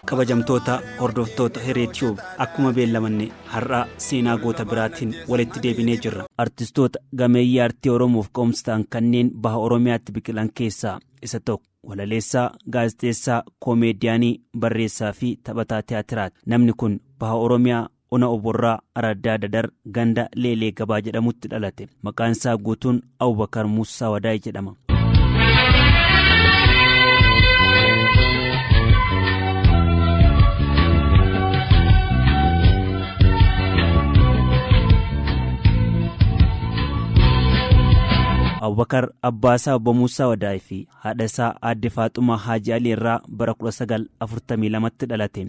Kabajamtoota hordoftoota Hiree Tube akkuma beellamanne har'a seenaa goota biraatiin walitti deebinee jirra. Artistoota gameeyyii aartii Oromoof ka'umsa ta'an kanneen baha Oromiyaatti biqilan keessaa isa tokko. Walaleessaa, gaazexeessaa, koomeediyaanii, barreessaa fi taphataa tiyaatiraati. Namni kun baha Oromiyaa Ona Oborraa Araddaa Dadar ganda Leelee Gabaa jedhamutti dhalate. Maqaan isaa guutuun Abubakar Muussaa Wadaay jedhama. Abubakar abbaa isaa obbo Muusaa Wadaay fi haadha isaa aadde Faaxumaa Haaji Alii irraa bara 1942tti dhalate.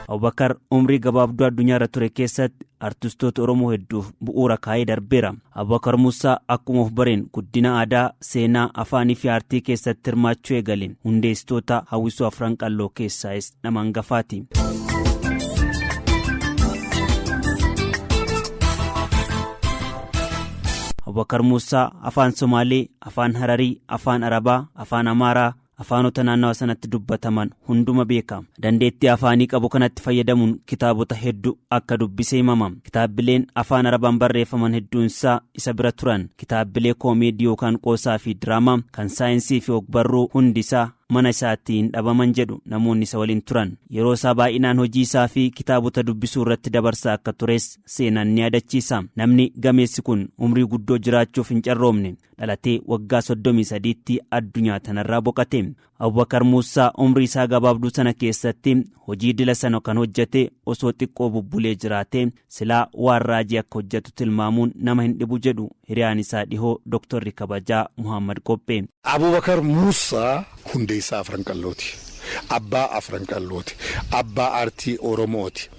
Abubakar umrii gabaabduu addunyaarra ture keessatti artistoota Oromoo hedduuf bu'uura kaa'ee darbeera. Abubakar Muusaa akkuma of bareen guddina aadaa, seenaa, afaanii fi aartii keessatti hirmaachuu eegale. Hundeessitoota hawwisoo Afran Qalloo keessaayis nama hangafaati. Abubakar Muusaa afaan Somaalee, afaan Hararii, afaan Arabaa, afaan Amaaraa, afaanota naannawa sanatti dubbataman hunduma beeka. Dandeettii afaanii qabu kanatti fayyadamuun kitaabota heddu akka dubbise himama. Kitaabbileen afaan Arabaan barreeffaman hedduunsaa isa bira turan. Kitaabbilee koomeedii yookaan qoosaa fi diraamaa, kan saayinsii fi ogbarruu hundisaa mana isaatti hin dhabaman jedhu namoonni isa waliin turan. Yeroo isaa baay'inaan hojii isaa fi kitaabota dubbisuu irratti dabarsaa akka tures seenaan ni yaadachiisa. Namni gameessi kun umrii guddoo jiraachuuf hin carroomne. Dhalatee waggaa 33tti addunyaa tanarraa boqate. Abubakar Muussaa umrii isaa gabaabduu sana keessatti hojii dila sana kan hojjete osoo xiqqoo bubbulee jiraatee silaa waan raajii akka hojjetu tilmaamuun nama hin dhibu jedhu hiriyaan isaa dhihoo Doktorri Kabajaa Muhaammad Qophee. Abubakar Muussaa hundeessaa Afran Qallooti. Abbaa Afran Qallooti. Abbaa aartii Oromooti.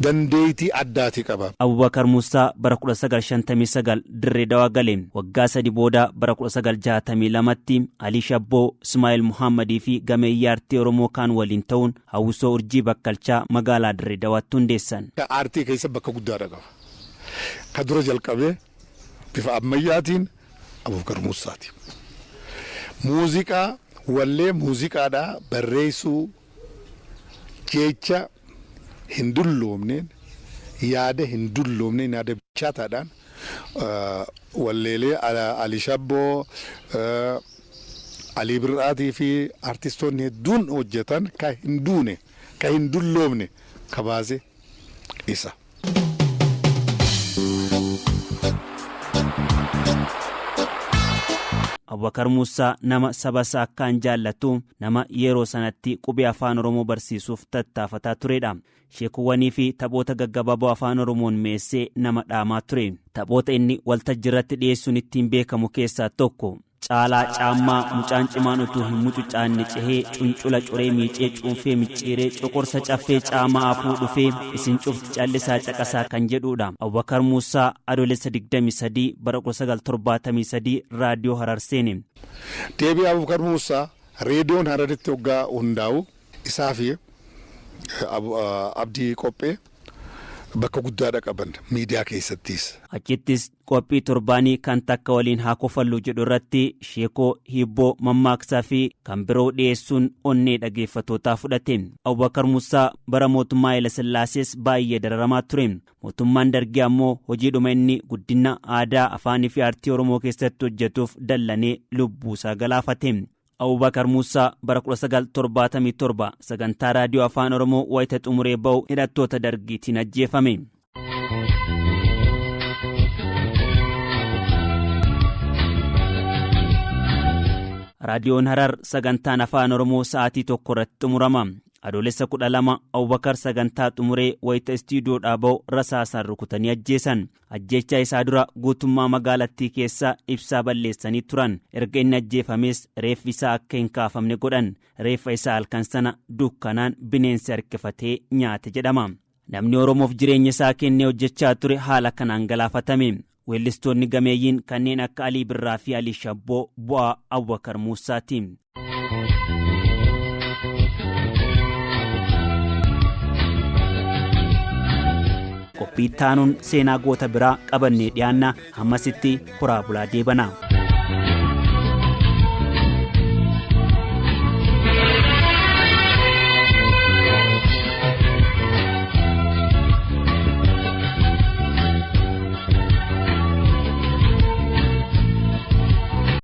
Dandeeytii addaati qaba. Abubakar Muussaa bara 1959 Dirree Dawaa gale. Waggaa sadi booda bara 1962tti Alii Shabboo, Ismaa'eel Muhaammadii fi gameeyyii aartii Oromoo kaan waliin ta'uun hawwisoo Urjii Bakkalchaa magaalaa Dirree Dawaatti hundeessan. Aartii keessa bakka guddaadha qaba. Ka dura jalqabe bifa ammayyaatiin Abubakar Muussaati. Muuziqaa, wallee muuziqaadhaa barreessuu jecha hin dulloomneen, yaada hin dulloomneen, yaada bilchaataadhaan walleelee Ali Shabboo, Alii Birraatii fi artistoonni hedduun hojjetan ka hin duune, ka hin dulloomne ka baase isa. Abubakar Muussaa nama saba isaa akkaan jaallatu, nama yeroo sanatti qubee Afaan Oromoo barsiisuuf tattaafataa turedha. Sheekuwwanii fi taphoota gaggabaaboo Afaan Oromoon mi'eessee nama dhaamaa ture. Taphoota inni waltajjiirratti dhiyeessuun ittiin beekamu keessaa tokko Caalaa Caammaa mucaan cimaan utuu hin mucucaanne cehee cuncula coree miicee cuunfee micciiree coqorsa caffee caamaa afuu dhufee isin cufti callisaa caqasaa kan jedhuudha. Abubakar Muussaa Adoolessa 23 bara 1973 Raadiyoo Harar seene. Deebii Abubakar Muussaa Reediyoon Hararitti hoggaa hundaa'u isaa fi Abdii Qophee bakka guddaadha qaban miidiyaa keessattiis. Achittis qophii torbaanii kan takka waliin haa kofallu jedhu irratti sheekoo, hiibboo, mammaaksaa fi kan biroo dhiyeessuun onnee dhageeffatootaa fudhate. Abubakar Musaa bara mootummaa Hayilasillaasees baay'ee dararamaa ture. Mootummaan Dargii ammoo hojiidhuma inni guddina aadaa, afaanii fi aartii Oromoo keessatti hojjetuuf dallanee lubbuusaa galaafate. Abubakar Muussaa bara 1977 sagantaa raadiyoo Afaan Oromoo wayita xumuree ba'u hidhattoota Dargiitiin ajjeefame. Raadiyoon Harar sagantaan Afaan Oromoo sa'aatii tokko irratti xumurama. Adoolessa 12 Abubakar sagantaa xumuree wayita istiidiyoodhaa ba'u rasaasaan rukutanii ajjeesan. Ajjeechaa isaa dura guutummaa magaalattii keessaa ibsaa balleessanii turan. Erga inni ajjeefamees reeffi isaa akka hin kaafamne godhan. Reeffa isaa halkan sana dukkanaan bineensi harkifatee nyaate jedhama. Namni Oromoof jireenya isaa kennee hojjechaa ture haala kanaan galaafatame. Weellistoonni gameeyyiin kanneen akka Alii Birraa fi Alii Shabboo bu'aa Abubakar Muussaati. Qophii itti aanuun seenaa goota biraa qabannee dhiyaanna. Hammasitti horaa bulaa deebanaa.